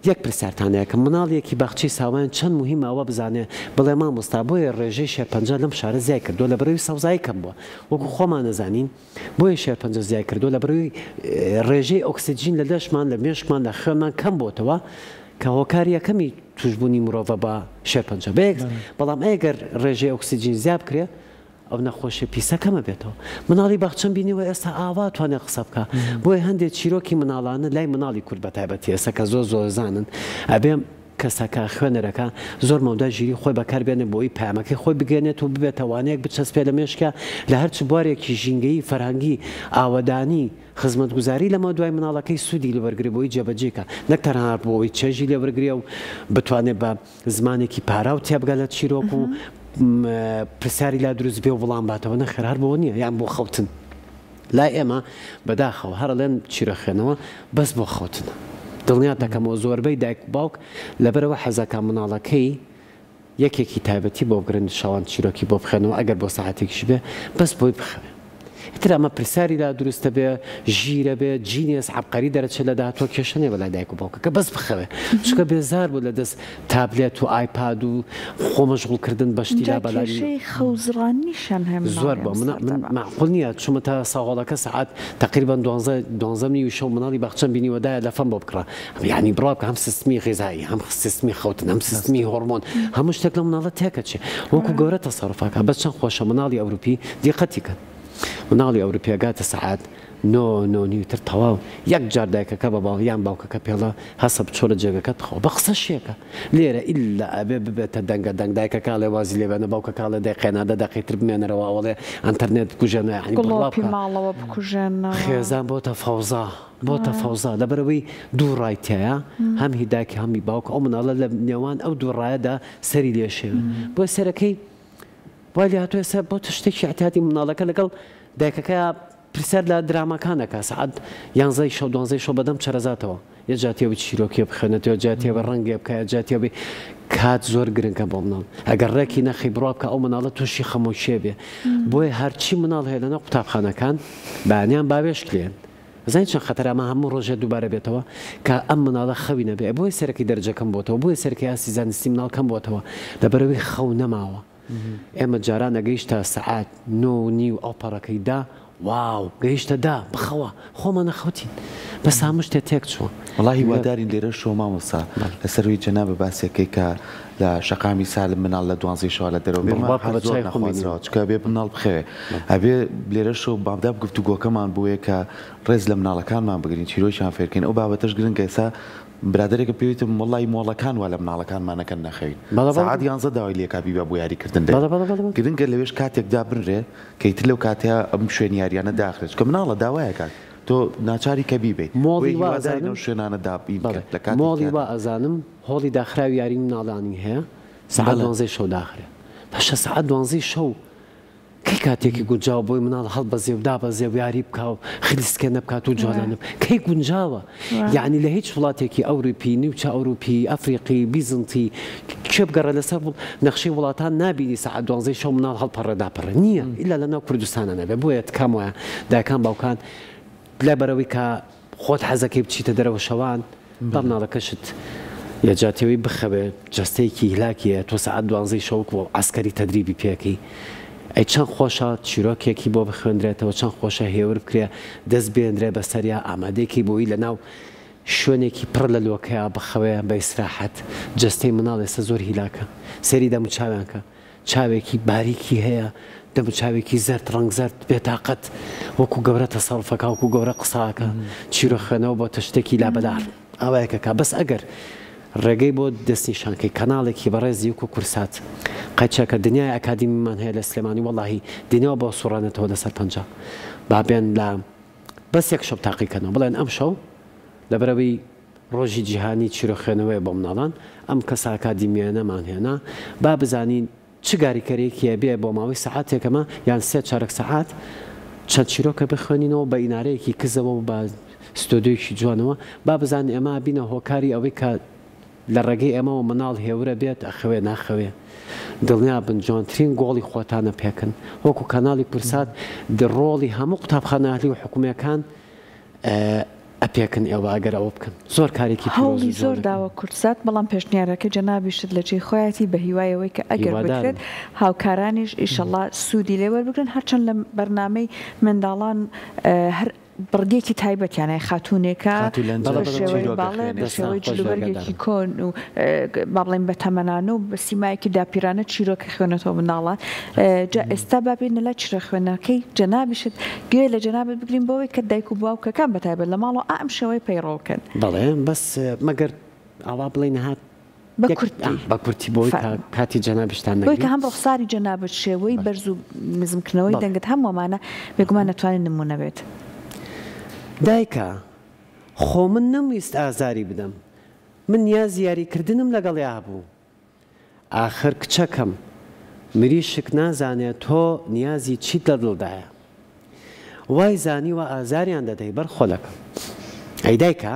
یەک پرسیارتان هەیە کە مناڵیەکی باخچەی ساوایان چەند موهیمە ئەوە بزانێ بڵێ مامۆستا بۆیە ڕێژەی شێرپەنجە لەم شارە زیای کردووە لەبەرئەوەی سەوزایی کەم بووە وەکو خۆمان ئەزانین بۆیە شێرپەنجە زیای کردووە لەبەرئەوەی ڕێژەی ئۆکسجین لە لەشمان لە مێشکمان لە خوێنمان کەم بۆتەوە کە هۆکاری یەکەمی توشبوونی مرۆڤە بە شێرپەنجە بەیەک بەڵام ئەگەر ڕێژەی ئۆکسجین زیاد بکرێ ئەو نەخۆشیە پیسە کەمە بێتەوە. مناڵی باخچەم بینیوە ئێستا ئاوا توانێ قسە بکا. بۆیە هەندێ چیرۆکی مناڵانە لای مناڵی کورد بە تایبەتی ئێستا کە زۆر زۆرزانن ئەبێ کەسەکە، خوێنەرەکە زۆر مەودای ژیری خۆی بەکار بێنێ بۆی پەیامەکەی خۆی بگەیەنێت و ببێتە وانەیەک بچەسپێ لە مێشکیا لە هەرچ بوارێکی ژینگەیی، فەرهەنگی، ئاوەدانی، خزمەتگوزاری لەمە دوای مناڵەکەی سوودی لێ وەرگرێ بۆی جێبەجێ کا نەک تەنها بۆ ئەوەی چێژی لێ وەرگرێ و بتوانێ بە زمانێکی پاراو تێبگا لە چیرۆک و پرسیاری لا دروست بێ و وڵام باتەوە نەخێر هەر بۆ نییە یان بۆ خەوتن لای ئێمە بەداخەوە هەر ئەڵێن چیرۆک خوێنەوە بەس بۆ خەوتنە دڵنیات دەکەمەوە زۆربەی دایک و باوک لەبەرەوە حەزەکە مناڵەکەی یەکێکی تایبەتی بۆ بگرن شەوان چیرۆکی بۆ بخوێنەوە ئەگەر بۆ سەعاتێکیش بێ بەس بۆی بخەوێ ئیتر ئەمە پرسیاری لا دروست دەبێ ژیرە بێ genius عەبقەری دەرەچێ لە داهاتووە کێشە نیە بەلای دایک و باوکەکە بەس بخەوێ چونکە بێزار بوو لە دەست تابلێت و ئایپاد و خۆ مەشغوڵ کردن بە شتی ئینجا لابەلای کێشەی خەوزڕانیشیان هەیە زۆر مناڵی بۆ ئەم من من سەردەمە. مەعقول نییە چوومە تا ساهۆڵەکە سەعات تەقریبەن دوانزە دوانزە نیوی شەو مناڵی باخچەم بینیوە دایە لەفەم بۆ بکڕە یانی بڕوا بکە هەم سیستمی غیزایی هەم سیستمی خەوتن هەم سیستمی هۆرمۆن هەموو شتێک لەو مناڵە تێکەچێ وەکو گەورە تەسەروف ئەکا بەس چەند خۆشە مناڵی ئەوروپی دیقەتی کەن مناڵی ئەوروپی ئەگاتە سەعات نۆ نۆ نیو تر تەواو یەک جار دایکەکە بە باو یان باوکەکە پێڵە هەسە بچۆ لە جێگەکەت بخەوە بە قسە شێکە لێرە ئیلا ئەبێ ببێتە دەنگە دەنگ دایکەکە ئەڵێ وازی لێ بێنە باوکەکە ئەڵێ دەی قەینا دە دەقەی تر بمێنەرەوە ئەوەڵێ ئەنتەرنێت بکوژێنە یانی بڕوا گڵۆپی بکە ماڵەوە بکوژێنەوە. خێزان بۆتە فەوزا بۆتە فەوزا لەبەرئەوەی دوو ڕای تیایە هەم هی دایک هەم هی باوک ئەو مناڵە لە نێوان ئەو دوو ڕایەدا سەری لێ شێوێ بۆیە سەرەکەی وای لێ هاتووە ئێستا بۆتە شتێکی ئیعتیادی مناڵەکە لەگەڵ دایکەکەیا پرسیار لە دراماکان ئەکا سەعات یانزەی شەو دوانزەی شەو بەدەم چەرەزاتەوە یە جاتیەوەی چیرۆکێ بخوێنێتەوە جاتیەوەی ڕەنگێ بکا یە جاتیەوەی کات زۆر گرنگە بۆ مناڵ ئەگەر ڕێکی نەخەی بڕوا بکە ئەو مناڵە تووشی خەمۆکیە بێ بۆیە هەرچی مناڵ هەیە لەناو قوتابخانەکان بەیانیان باوێشک لێن ئەزانی چەند خەتەرە ئەمە هەموو ڕۆژێ دووبارە بێتەوە کە ئەم مناڵە خەوی نەبێ بۆیە سەرەکی دەرەجە کەم بۆتەوە بۆیە سەرەکی ئاستی زانستی مناڵ کەم بۆتەوە لەبەرئەوەی خەو نەماوە ئێمە جاران ئەگەیشتە سەعات نۆ و نیو ئەو پەڕەکەی دا واو گەیشتە دا بخەوە خۆمان ئەخەوتین بەس هەموو شتێ تێک چووە. وەڵا هیوادارین لێرەشەوە مامۆستا لەسەر وی جەنابت باسێکەی کە لە شەقامی سالم مناڵ لە دوانزەی شەوا لە دەرەوە بێ بڕوا بکە هەر بە زۆر چای خۆم بینیوە. نەخوازراوە چونکە ئەبێ مناڵ بخەوێ ئەبێ لێرەشەوە بابداب گفتوگۆکەمان بۆیە کە ڕێز لە مناڵەکانمان بگرین چیرۆکیان فێرکەین ئەو بابەتەش گرنگە ئێستا برادەرێکم پێی وتم وەڵی مۆڵەکان وا لە مناڵەکانمان نەکەن نەخەوین بەڵێ بەڵێ سەعات یانزە داوای لێکا بیبا بۆ یاری کردن دەرێ بەڵێ بەڵێ بەڵێ گرنگە لەوێش کاتێک دابنرێ کە ئیتر لەو کاتەیا ئەم شوێن یاریانە داخرێت چونکە مناڵە داوایەکات تۆ ناچاری کە بیبەیت مۆڵی بۆیە وا هیوادارین ئەزانم ئەو شوێنانە دابین بەڵێ کەن لە کاتێکی مۆڵی وا تیادا ئەزانم هۆڵی داخراوی یاری مناڵانی هەیە سەعات بەڵێ دوانزەی شەو داخرێ باشە سەعات دوانزەی شەو کەی کاتێکی گونجاوە بۆی مناڵ هەڵبەزێ و دابەزێ و یاری بکا و خلیسکێنە بکات و جۆلانە کەی گونجاوە یەعنی لە هیچ وڵاتێکی ئەوروپی نیوچە ئەوروپی ئەفریقی بیزنتی کێ بگەڕێ لەسەر نەخشەی وڵاتان نابینی سەعات دوانزەی شەو مناڵ هەڵپەڕێ داپەڕێ نییە ئیلا لەناو کوردستانە نەبێ بۆیە تکام وایە دایکان باوکان لەبەرئەوەی کە خۆت حەزەکەی بچیتە دەرەوە شەوان با مناڵەکەشت لە جاتیەوەی بخەوێ جەستەیەکی هیلاکی هەیە تۆ سەعات دوانزەی شەو وەکو عەسکەری تەدریبی پێکەی ئەی چەند خۆشە چیرۆکێکی بۆ بخوێندرێتەوە چەند خۆشە هێور بکرێ دەست بێنرێ بەسەریا ئامادەیەکی بۆی لەناو شوێنێکی پڕ لە لۆکەیا بخەوێ بە ئیسراحەت جەستەی مناڵ ئێستا زۆر هیلاکە سەیری دەموچاویان کە چاوێکی باریکی هەیە دەموچاوێکی زەرد ڕەنگ زەرد بێتاقەت وەکو گەورە تەسەروف ئەکا وەکو گەورە قسە ئەکا چیرۆک خوێنەوە بۆتە شتێکی لابەلا ئاوایەک ئەکا بەس ئەگەر ڕێگەی بۆ دەستنیشان کەی کەناڵێکی بەڕێزی وەکو کورسات قەیچەکە دنیای ئەکادیمیمان هەیە لە سلێمانی وەڵاهی دنیا بۆ سوڕێنێتەوە لەسەر پەنجە با بێن لە بەس یەک شەو تاقی کەنەوە بڵێن ئەم شەو لەبەرئەوەی ڕۆژی جیهانی چیرۆک خوێنەوەیە بۆ مناڵان، ئەم کەسە ئەکادیمیانەمان هێنا، با بزانین چ گاریکەرێکی ئەبێ بۆ ماوەی سەعاتێک ئەمە یان سێ چارەک سەعات چەند چیرۆکە بخوێنینەوە بە ئینارەیەکی کزەوە و بە ستۆدیۆیەکی جوانەوە، با بزانین ئێمە ئەبینە هۆکاری ئەوەی کە لە ڕێگەی ئێمەوە مناڵ هێورە بێت ئەخەوێ ناخەوێ. دڵنیا بن جوانترین گۆڵی خۆتان ئەپێکن. وەکو کەناڵی کورسات ڕۆڵی هەموو قوتابخانە ئەهلی و حکومییەکان ئەپێکن ئێوە ئەگەر ئەوە بکەن زۆر کارێکی پیرۆز هەوڵی و زۆر جوانەکەن. داوە کوردسات بەڵام پێشنیارەکەی جەنابیشت لە جێی خۆیەتی بە هیوای ئەوەی کە ئەگەر هیوادارم. بکرێت هاوکارانیش ئیشەڵا سوودی لێ وەربگرن هەرچەند لە بەرنامەی منداڵان هەر بڕگەیەکی تایبەتیان هەیە خاتوونێکە خاتوو لەنجە بەڵێ بە بەڵێ شێوەی چیرۆک بەڵێ بە ئەخوێنێتەوە. دەستان شێوەی خۆش بێ جلوبەرگێکی ئاگادارم. کۆن و با بڵێین بە تەمەنانە و بە سیمایەکی داپیرانە چیرۆک ئەخوێنێتەوە منداڵان جا ئێستا با بێینە لای چیرۆکخوێنەکەی جەنابیشت گوێ لە جەنابت بگرین بۆ ئەوەی کە دایک و باوکەکان بە تایبەت لە ماڵەوە ئا ئەم شێوەیە پەیڕەو بکەن. بەڵێ بەس مەگەر ئاوا بڵێین هات بە یەک کورتی بە کورتی بۆی کە فەرموو. کاتی جەنابیشتان بۆی کە نەگرین. هەم ڕوخساری جەنابت شێوەی بەڵێ. بەرز و نزمکردنەوەی بەڵێ. دەنگت هەموو ئەمانە بێگومان ئەتوانێت نموونە بێت. دایکە خۆ من نەمویست ئازاری بدەم من نیازی یاریکردنم لەگەڵیا هەبوو. ئاخر کچەکەم، مریشک نازانێ تۆ نیازی چیت لە دڵدایە. وای زانیوە ئازاریان دەدەی بەر خۆلەکەم. ئەی دایکە،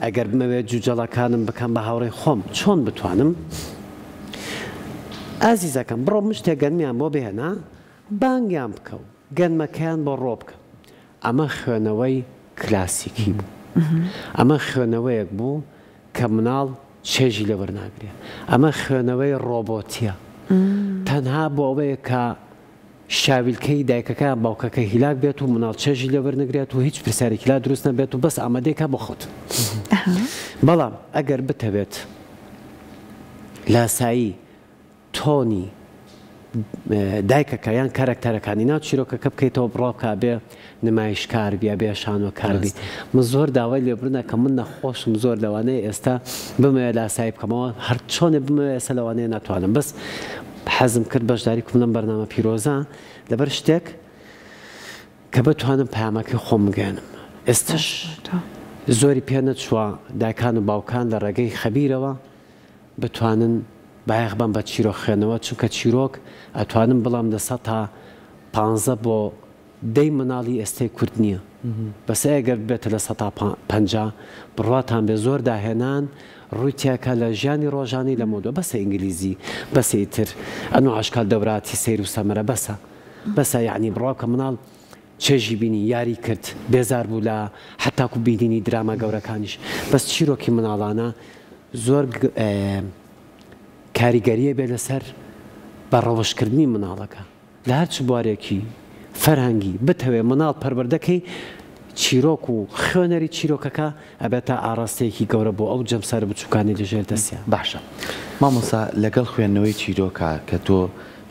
ئەگەر بمەوێ جوجەڵەکانم بکەم بە هاوڕێی خۆم، چۆن بتوانم؟ ئازیزەکەم، بڕۆ مشتێ گەنمیان بۆ بهێنە، بانگیان بکە و گەنمەکەیان بۆ ڕۆ بکە. ئەمە خوێنەوەی کلاسیکی بوو. ئەمە خوێنەوەیەک بوو کە مناڵ چێژی لێ وەرناگرێ. ئەمە خوێنەوەی ڕۆبۆتیە. تەنها بۆ ئەوەیە کە شاویلکەی دایکەکە یان باوکەکە هیلاک بێت و مناڵ چێژی لێ وەرنگرێت و هیچ پرسیارێکی لا دروست نەبێت و بەس ئامادەی کا بۆ خەوتن. بەڵام ئەگەر بتەوێت لاسایی تۆنی. دایکەکە یان کارەکتەرەکانی ناو چیرۆکەکە بکەیتەوە بڕوا بکە ئەبێ نمایشکار بی ئەبێ شانۆکار بی من زۆر داوای لێبوردن ئەکەم من نەخۆشم زۆر لەوانەیە ئێستا بمەوێ لاسایی بکەمەوە هەر چۆنێ بمەوێ ئێستا لەوانەیە نەتوانم بەس حەزم کرد بەشداری بکەم لەم بەرنامە پیرۆزە لەبەر شتێک کە بتوانم پەیامەکەی خۆم بگەیەنم ئێستش زۆری پێ نەچووە دایکان و باوکان لە ڕێگەی خەبیرەوە بتوانن بایەخ بەن بە چیرۆک خوێندنەوە چونکە چیرۆک ئەتوانم بڵێم لە سەتا پانزە بۆ دەی مناڵی ئێستەی کورد نییە بەس ئەگەر ببێتە لە سەتا 50 بڕواتان بێ زۆر داهێنان ڕووی تێکە لە ژیانی ڕۆژانەی لەمەودوا بەسە ئینگلیزی بەسە ئیتر ئەنوع ئەشکال دەوراتی سەیر و سەمەرە بەسە بەسە یەعنی بڕوا بکە مناڵ چێژی بینی یاری کرد بێزار بوو لە حەتاکو بینینی دراما گەورەکانیش بەس چیرۆکی مناڵانە زۆر کاریگەریە بێ لەسەر بە ڕەوشکردنی مناڵەکە لە هەرچ بوارێکی فەرهەنگی بتەوێ مناڵ پەروەردەکەی چیرۆک و خوێنەری چیرۆکەکە ئەبێتە ئاڕاستەیەکی گەورە بۆ ئەو جەمسەرە بچوکانەی لەژێر دەستیان. باشە مامۆستا لەگەڵ خوێندنەوەی چیرۆکە کە تۆ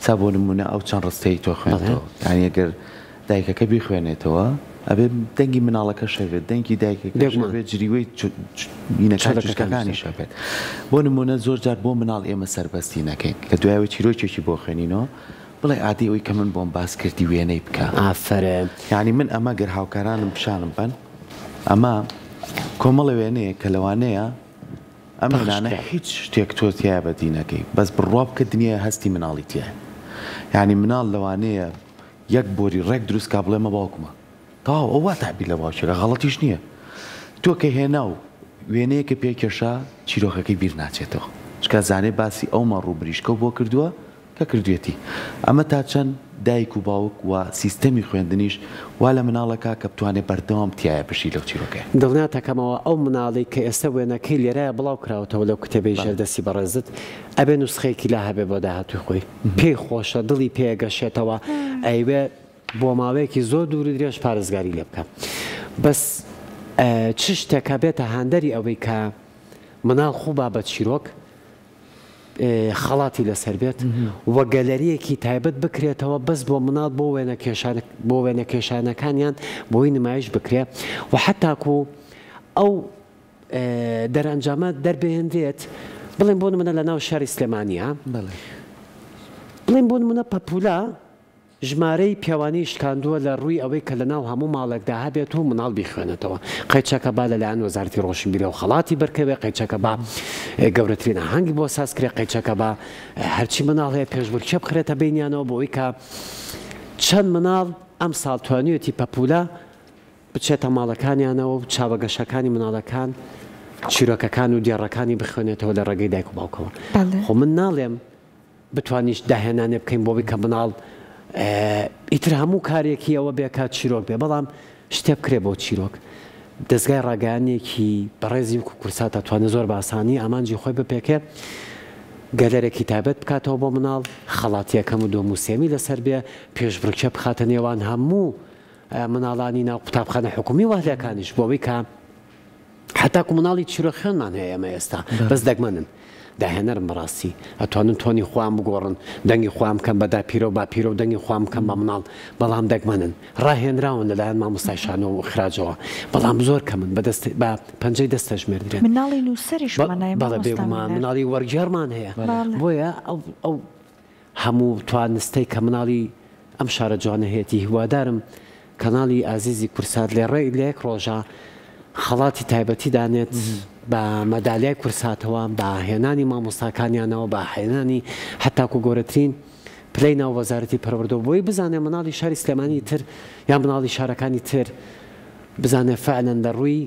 سا بۆ نمونە ئەو چەند ڕستەی تۆ خوێندەوە یانی ئەگەر دایکەکە بیخوێنێتەوە ئەبێ دەنگی مناڵەکەش هەبێت دەنگی دایکەکەش هەبێت جریوەی مینەکان چشکەکانیش هەبێت بۆ نمونە زۆر جار بۆ مناڵ ئێمە سەربەستی نەکەین کە دوایەوە چیرۆکێکی بۆ خوێنینەوە بڵێ ئادەی ئەوی کە من بۆم باس کردی وێنەی بکە ئافەرم. یانی من ئەمە گەر هاوکارانم پیشانم بەن ئەمە کۆمەڵە وێنەیە کە لەوانەیە ئەم وێنانە هیچ شتێک تۆ تیایا بەدی نەکەی بەس بڕوا بکە دنیای هەستی مناڵی تیایە یانی مناڵ لەوانەیە یەک بۆری ڕێک دروست کا بڵێ مە باوکمە تەواو ئەو وا تەعبیر لە باوکیەکە غەڵەتیش نییە تۆ کە هێنا و وێنەیەکە پێ کێشا چیرۆکەکەی بیر ناچێتەوە چکا زانێ باسی ئەو مەڕ و مریشکەو بۆ کردووە کە کردویەتی. ئەمە تا چەند دایک و باوک و سیستەمی خوێندنیش وا لە مناڵ ئەکا کە بتوانێ بەردەوام تیایا بژی لەو چیرۆکەیا. دڵنیاتەکەمەوە ئەو مناڵەی کە ئێستا وێنەکەی لێرایە بڵاو کراوەتەوە لەو کتێبەی ژێر دەستی بەڕێزت ئەبێ نوسخەیەکی لا هەبێ بۆ داهاتووی خۆی پێی خۆشە دڵی پێ ئەگەشێتەوە ئەیوێ بۆ ماوەیەکی زۆر دوور و درێژ پارێزگاری لێ بکا بەس چ شتێک ئەبێتە هاندەری ئەوەی کە مناڵ خوو با بە چیرۆک خەڵاتی لەسەر بێت و گەلەریەکی تایبەت بکرێتەوە بەس بۆ مناڵ بۆ وێنەکێشان بۆ وێنەکێشانەکانیان بۆی نمایش بکرێ و حتاکو ئەو دەرئەنجامە دەربهێنرێت بڵێن بۆ نمونە لە ناو شاری سلێمانە بڵێن بۆ نمونە پەپولا ژمارەی پێوانەی شکاندووە لە ڕووی ئەوەی کە لەناو هەموو ماڵێکدا هەبێت و منداڵ بیخوێنێتەوە. قەیچەکە با لەلایەن وەزارەتی ڕۆشنبیریەوە خەڵاتی بەرکەوێ، قەیچەکە با گەورەترین ئاهەنگی بۆ ساز کرێ، قەیچەکە با هەرچی منداڵ هەیە پێشبڕکێ بخرێتە بەینیانەوە بۆ ئەوەی کە چەند منداڵ ئەمساڵ توانیویەتی پەپوولە بچێتە ماڵەکانیانەوە و چاوە گەشەکانی منداڵەکان چیرۆکەکان و دێڕەکانی بخوێنێتەوە لە ڕێگەی دایک و باوکەوە. خۆ من ناڵێم بتوانیش داهێنانێ بکەین بۆ ئەوەی کە مناڵ ئیتر هەموو کارێکی ئەوە بێ کە چیرۆک بێ بەڵام شتێ بکرێ بۆ چیرۆک دەزگای ڕاگەیانێکی بەڕێزی وەکو کورسات ئەتوانێ زۆر بە ئاسانی ئامانجی خۆی بپێکێ گەلەرێکی تایبەت بکاتەوە بۆ مناڵ خەڵاتی یەکەم و دووەم و سێمی لەسەر بێ پێشبڕکێ بخاتە نێوان هەموو مناڵانی ناو قوتابخانە حکومی و ئەهلیەکانیش بۆ ئەوەی کە هەتاکو مناڵی چیرۆک خوێنمان هەیە ئێمە ئێستا بەس دەگمەنن داهێنەرن بەڕاستی ئەتوانن تۆنی خۆیان بگۆڕن دەنگی خۆیان بکەن بە داپیرە و باپیرە و دەنگی خۆیان بکەن بە مناڵ بەڵام دەگمەنن ڕاهێنراون لەلایەن مامۆستای شانۆ و ئیخراجەوە بەڵام زۆر کەمن بە دەست بە پەنجەی دەست دەژمێردرێن. مناڵی نووسەریشمان هەیە بەڵێ مامۆستا بێگومان مینەر. مناڵی وەرگێڕمان هەیە بەڵێ. بۆیە ئەو ئەو هەموو توانستەی کە مناڵی ئەم شارە جوانە هەیەتی هیوادارم کەناڵی ئازیزی کورسات لە ڕێ لە یەک ڕۆژا خەڵاتی تایبەتی دانێت بە مەدالیای کورساتەوە بە هێنانی مامۆستاکانیانەوە بە هێنانی هەتاکو گەورەترین پلەی ناو وەزارەتی پەروەردەوە بۆی بزانێ مناڵی شاری سلێمانی تر یان مناڵی شارەکانی تر بزانێ فعلەن لە ڕووی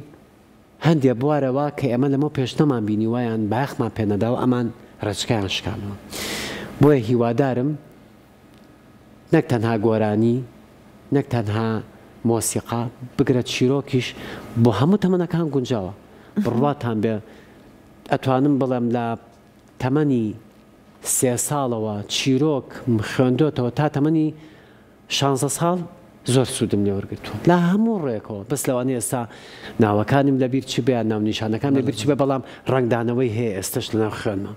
هەندێ بوارەوە کە ئێمە لەمەو پێش نەمان بینیوە یان بایەخمان پێ نەداوە ئەمان ڕێچکەیان شکانوە بۆیە هیوادارم نەک تەنها گۆرانی نەک تەنها مۆسیقا بگرە چیرۆکیش بۆ هەموو تەمەنەکان گونجاوە بڕواتان بێ ئەتوانم بڵێم لە تەمەنی سێ ساڵەوە چیرۆک خوێندۆتەوە تا تەمەنی شانزە ساڵ زۆر سوودم لێ وەرگرتووە لە هەموو ڕوێکەوە بەس لەوانەیە ئێستا ناوەکانیم لەبیر چبێ یان ناونیشانەکانم لەبیر چبێ بەڵام ڕەنگدانەوەی هەیە ئێستەش لەناو خوێنما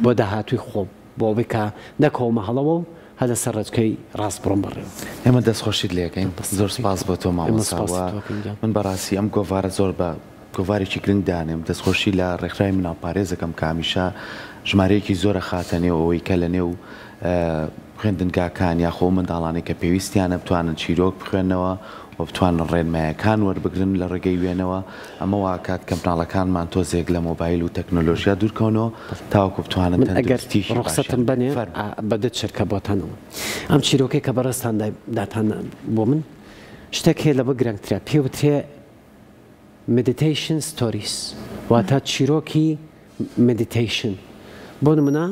بۆ داهاتووی خۆم بۆ ئەوەی کە نەکەومە هەڵەوە و هەر لەسەر ڕێچکەی ڕاست بڕۆم بەڕێوە. ئێمە دەستخۆشیت لێ ئەکەین. زۆر سپاس بۆ تۆ ئێمە مامۆستا سپاسی و تۆ ئەکەین گیان. من بەڕاستی ئەم گۆڤارە زۆر بە گۆڤارێکی گرنگ دانێم. دەستخۆشی لە ڕێکخراوی مناڵپارێز ئەکەم کە هەمیشە ژمارەیەکی زۆر ئەخاتە نێو ئەوەی کە لە نێو خوێندنگاکان یاخۆ ئەو منداڵانەی کە پێویستیانە بتوانن چیرۆک بخوێننەوە و بتوانن ڕێنمایەکان وەربگرن لە ڕێگەی وێنەوە، ئەمە وا ئەکات کە مناڵەکانمان تۆزێک لە مۆبایل و تەکنۆلۆژیا دوورکەونەوە تاوەکو بتوانن من ئەگەر تەندروستیی ڕوخسەتم باشیان بەنێ فەرموو. بە دە چرکە بۆتان ئەڵێم. ئەم چیرۆکەی کە بەڕێزتان داتان بۆ من شتێک هەیە لەوە گرنگترە پێ وترێ Meditation Stories واتە چیرۆکی Meditation بۆ نمونە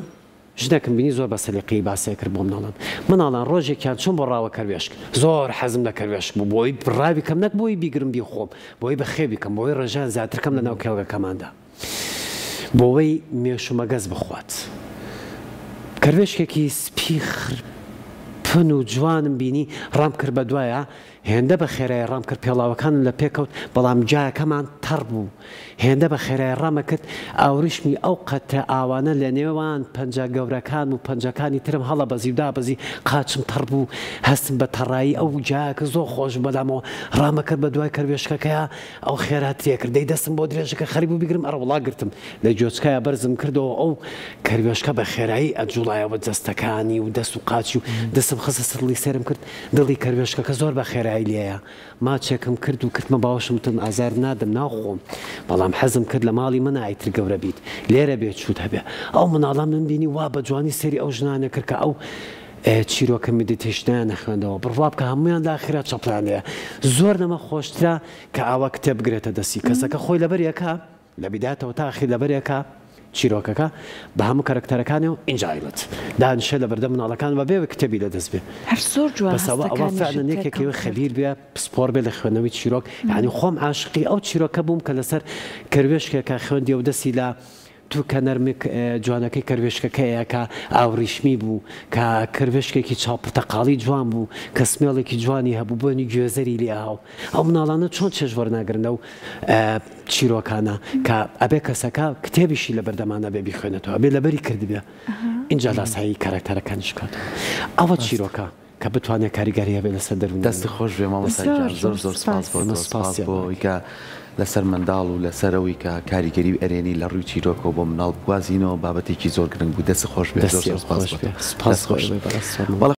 ژنێکم بینی زۆر بە سەلیقەیی باسی ئەکرد بۆ مناڵان مناڵان ڕۆژێکیان چووم بۆ ڕاوە کەروێشک زۆر حەزم لە کەروێشک بوو بۆی ڕاوی کەم نەک بۆی بیگرم بیخۆم بۆی بەخێوی کەم بۆی ڕێژەیان زیاتر کەم لە ناو کێڵگەکەماندا بۆوەی مێش و مەگەز بخوات کەروێشکێکی سپی خرپن و جوانم بینی ڕام کرد بە دوایا هێندە بە خێرایی ڕام کرد پێڵاوەکانم لە پێ کەوت، بەڵام جایەکەمان تەڕ بوو. هێندە بە خێرایی ڕامەکرد ئاوریشمی ئەو قەترە ئاوانە لە نێوان پەنجە گەورەکان و پەنجەکانی ترم هەڵەبەزی و دابەزی، قاچم تەڕ بوو، هەستم بە تەڕایی ئەو جایە کرد زۆر خۆش بوو بەلامەوە. ڕامەکرد بە دوای کەروێشکەکەیا ئەو خێراتری ئەکرد دەی دەستم بۆ درێژ کرد خەریک بوو بیگرم ئەرەوەڵا گرتم لە گوێچکەیا بەرزم کردەوە ئەو کەروێشکە بە خێرایی ئەجوڵایەوە جەستەکانی و دەست و قاچی و دەستم خستە سەر دڵی سەیرم کرد دڵی کەروێشکەکە زۆر بە خێرایی لێیە. ماچێکم کرد و کردمە باوەشم وتم ئازارت نادەم ناخۆم بەڵام حەزم کرد لە ماڵی منا ئیتر گەورە بیت لێرە بێ چوت هەبێ. ئەو مناڵە من بینی وا بە جوانی سەیری ئەو ژنانە کرد کە ئەو چیرۆکە meditation ەیان نەخوێندەوە بڕوا بکە هەموویان لە ئاخیرا چەپڵیان لێیە. زۆر لەمە خۆشترە کە ئاوا کتێب بگرێتە دەستی کەسەکە خۆی لەبەر یەکە. لە بیدایەتەوە تا ئاخیر لەبەرێکە چیرۆکەکە بە هەموو کەرەکتەرەکانیەوە ئینجا ئەیڵێت دانیشێ لەبەردەم مناڵەکان بە بێ ئەوەی کتێبی لەدەست بێ هەر زۆر جوان بەس ئەوە ئەوە هەستەکانیشت فعلا تێکەڵ یەکێک ئەوێ کرد. خەبیر بێ پسپۆڕ بێ لە خوێندنەوەی چیرۆک یانی خۆم عاشقی ئەو چیرۆکە بووم کە لەسەر کەروێشکێکە خوێندیەوە دەستی لە توکە نەرمک جوانەکەی کەروێشکەکەیە کە ئاوریشمی بوو کە کەروێشکێکی چاو پرتەقاڵی جوان بوو کە سمێڵێکی جوانی هەبوو بۆنی گوێزەری لێ ئەهاو ئەو مناڵانە چۆن چێژ وەرناگرن لەو چیرۆکانە کە ئەبێ کەسەکە کتێبیشی لەبەردەما نەبێ بیخوێنێتەوە ئەبێ لەبەری کردبێ ئینجا لاسایی کارەکتەرەکانیش بکاتەوە ئەوە چیرۆکە کە بتوانێت کاریگەری هەبێت لەسەر دەروونی دەست خۆش بێ مامۆستا گیان زۆر زۆر سپاس بۆ تۆ سپاس بۆ ئەوەی کە لەسەر منداڵ و لەسەر ئەوەی کە کاریگەری ئەرێنی لە ڕووی چیرۆکەوە بۆ مناڵ بگوازینەوە بابەتێکی زۆر گرنگ بوو دەست خۆش بێ زۆر زۆر سپاس بۆ تۆ دەست خۆش بەڵێ.